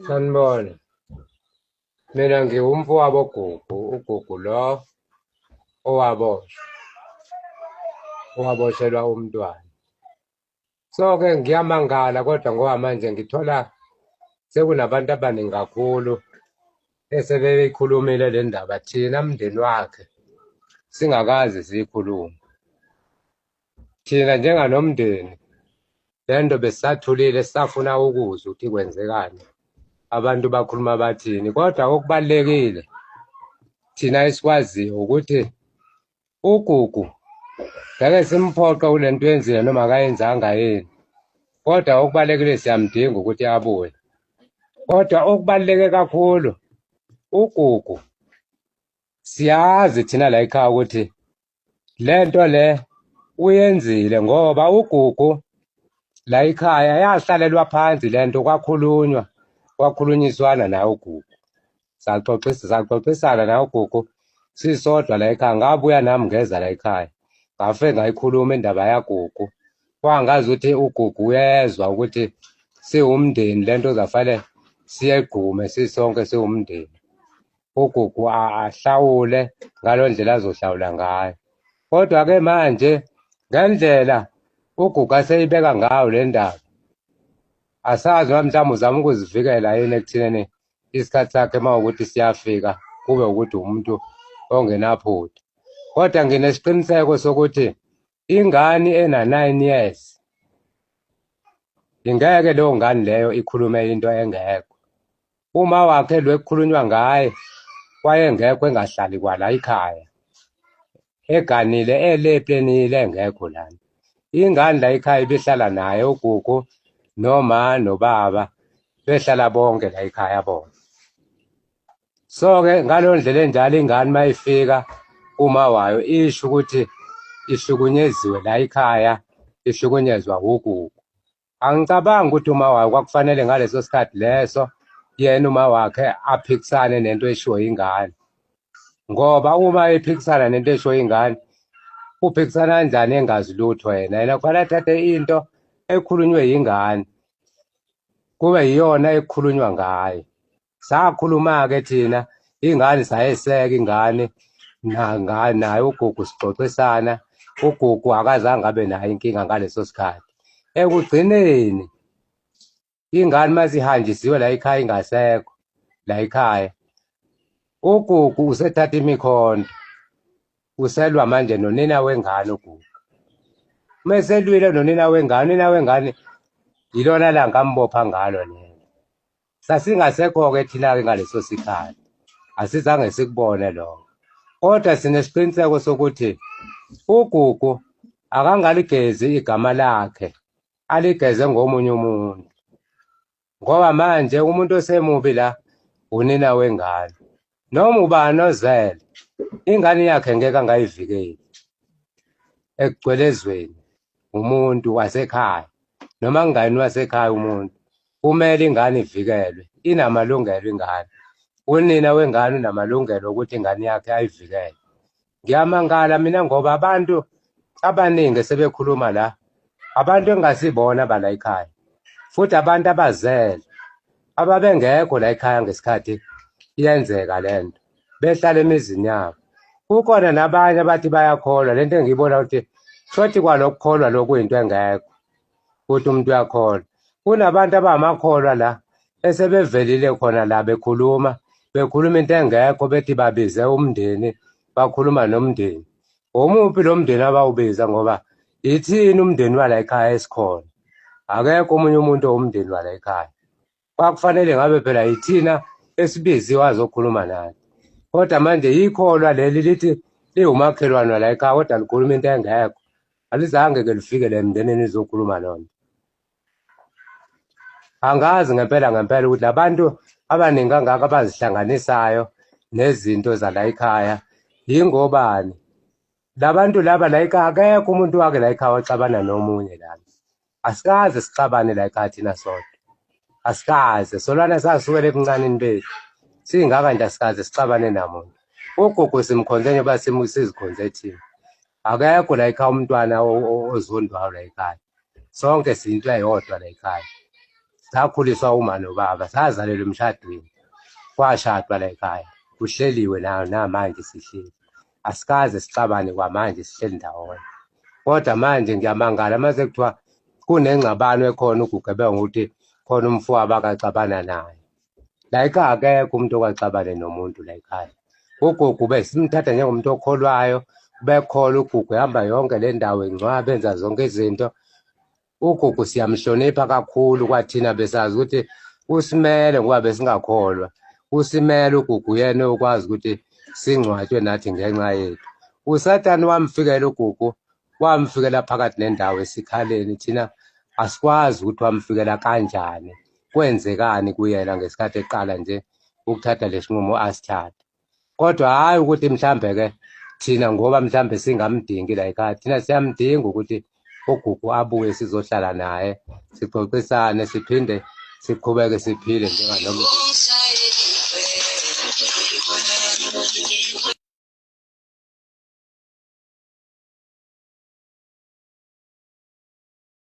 Sanibona. Mina ngiwumfowabo Gugu, uGugu lo owaboshwa, owaboshelwa umntwana. So-ke ngiyamangala kodwa ngoba manje ngithola sekunabantu abaningi kakhulu esebeyikhulumile le ndaba, thina mndeni wakhe singakaze siyikhulume. Thina njenganomndeni le nto besisathulile sisafuna ukuzwa ukuthi kwenzekani, abantu bakhuluma bathini, kodwa okubalulekile thina esikwaziyo ukuthi uGugu ngeke simphoqe kule nto yenzile noma akayenzanga yini, kodwa okubalulekile siyamdinga ukuthi abuye. Kodwa okubaluleke kakhulu uGugu siyazi thina la ekhaya ukuthi le nto le uyenzile ngoba uGugu la ekhaya yahlalelwa phansi le nto kwakhulunywa kwakhulunyiswana naye uGugu saxoxisa saxoxisana naye uGugu sisodwa la ekhaya ngabuya nami ngeza la ekhaya ngafike ngayikhuluma indaba yaGugu kwangazi ukuthi uGugu uyezwa ukuthi siwumndeni le nto zafanele siyegqume sisonke siwumndeni uGugu ahlawule ngalo ndlela azohlawula ngayo. Kodwa-ke manje ngendlela uGugu aseyibeka ngayo le ndaba, asazi noma mhlawumbe uzama ukuzivikela yini ekuthineni isikhathi sakhe uma ukuthi siyafika kube ukuthi umuntu ongenaphutha. Kodwa nginesiqiniseko sokuthi ingane ena-9 years ingeke leyo ngane leyo ikhulume into engekho. Uma wakhe lo ekukhulunywa ngaye wayengekho engahlali kwala ekhaya eganile ele eplenile engekho lana. Ingane la ekhaya ibihlala naye uGugu noma nobaba behlala bonke la ekhaya bona. So-ke ngaleyo ndlela enjalo ingane uma ifika kuma wayo isho ukuthi ihlukunyeziwe la ekhaya ihlukunyezwa uGugu. Angicabangi ukuthi uma wakhe kwakufanele ngaleso sikhathi leso yena uma wakhe aphikisane nento eshiwo ingane, ngoba uma ephikisana nento eshiwo ingane uphikisana kanjani engazi lutho yena? Yena kufanele athathe into ekhulunywe yingane kube yiyona ekukhulunywa ngayo. Sakhuluma-ke thina ingane sayeseka ingane naye uGugu sixoxisana, uGugu akazange abe nayo inkinga ngaleso sikhathi. Ekugcineni ingane uma sihanjisiwe la ekhaya ingasekho la ekhaya, uGugu usethatha imikhonto uselwa manje nonina wengane uGugu. Uma eselwile nonina wengane, unina wengane yilona langa ambopha ngalo lelo. Sasingasekho-ke thina-ke ngaleso sikhathi, asizange sikubone lokho, kodwa sinesiqiniseko sokuthi uGugu akangaligezi igama lakhe aligeze ngomunye umuntu, ngoba manje umuntu osemubi la unina wengane. Noma ubani ozele ingane yakhe ngeke angayivikeli ekugcwelezweni umuntu wasekhaya noma kungayini wasekhaya umuntu kumele ingane ivikelwe, inamalungelo ingane. Unina wengane unamalungelo okuthi ingane yakhe ayivikele. Ngiyamangala mina ngoba abantu abaningi sebekhuluma la abantu engingasibona bala ekhaya futhi abantu abazele ababengekho la ekhaya ngesikhathi iyenzeka le nto behlala emizini yabo. Kukhona nabanye abathi bayakholwa lento engiyibona ukuthi shothi kwalokukholwa lokhu into engekho ukuthi umuntu uyakholwa. Kunabantu abamakholwa la esebevelile khona la bekhuluma bekhuluma into engekho bethi babize umndeni bakhuluma nomndeni. Omuphi lo mndeni abawubiza ngoba ithini umndeni wala ekhaya esikhona? Akekho omunye umuntu owumndeni wala ekhaya. Kwakufanele ngabe phela yithina esibiziwe azokhuluma nathi, kodwa manje yikholwa leli lithi liwumakhelwane wala ekhaya kodwa likhuluma into engekho. Alizange-ke lifike le emndenini lizokhuluma loo nto. Angazi ngempela ngempela ukuthi labantu abaningi kangaka abazihlanganisayo nezinto zala ekhaya yingobani. Labantu laba la ekhaya akekho umuntu wake la ekhaya waxabana nomunye lana. Asikaze sixabane la ekhaya thina sodwa. Asikaze solwana sasukela ebuncaneni bethu. Singaka nje asikaze sixabane namuntu. Ugogo simkhonze njengoba sizikhonze thina. Akekho la ekhaya umntwana ozondwayo la ekhaya. Sonke siyinto eyodwa la ekhaya. Sakhuliswa uma nobaba, sazalelwa emshadweni, kwashadwa la ekhaya, kuhleliwe nayo namanje sihleli, asikaze sixabane kwamanje, sihleli ndawonye. Kodwa manje ngiyamangala mase kuthiwa kunengxabano ekhona uGugu ebeka ngokuthi khona umfowabo akaxabana naye. La ekhaya akekho umuntu okaxabane nomuntu la ekhaya. UGugu besimthatha njengomuntu okholwayo, ubekholwa uGugu, ehamba yonke le ndawo engcwaba, enza zonke izinto. UGugu siyamhlonipha kakhulu, kwathina besazi ukuthi usimele ngoba besingakholwa. Usimele uGugu, yena okwazi ukuthi singcwatshwe nathi ngenxa yethu. USathane wamfikela uGugu, wamfikela phakathi nendawo esikhaleni. Thina asikwazi ukuthi wamfikela kanjani, kwenzekani kuyena ngesikhathi eqala nje ukuthatha lesinqumo asithatha. Kodwa hhayi ukuthi mhlambe ke thina ngoba mhlambe singamdingi la ekhaya, thina siyamdinga ukuthi uGugu abuye sizohlala naye, sixoxisane, siphinde siqhubeke siphile njenganomndeni.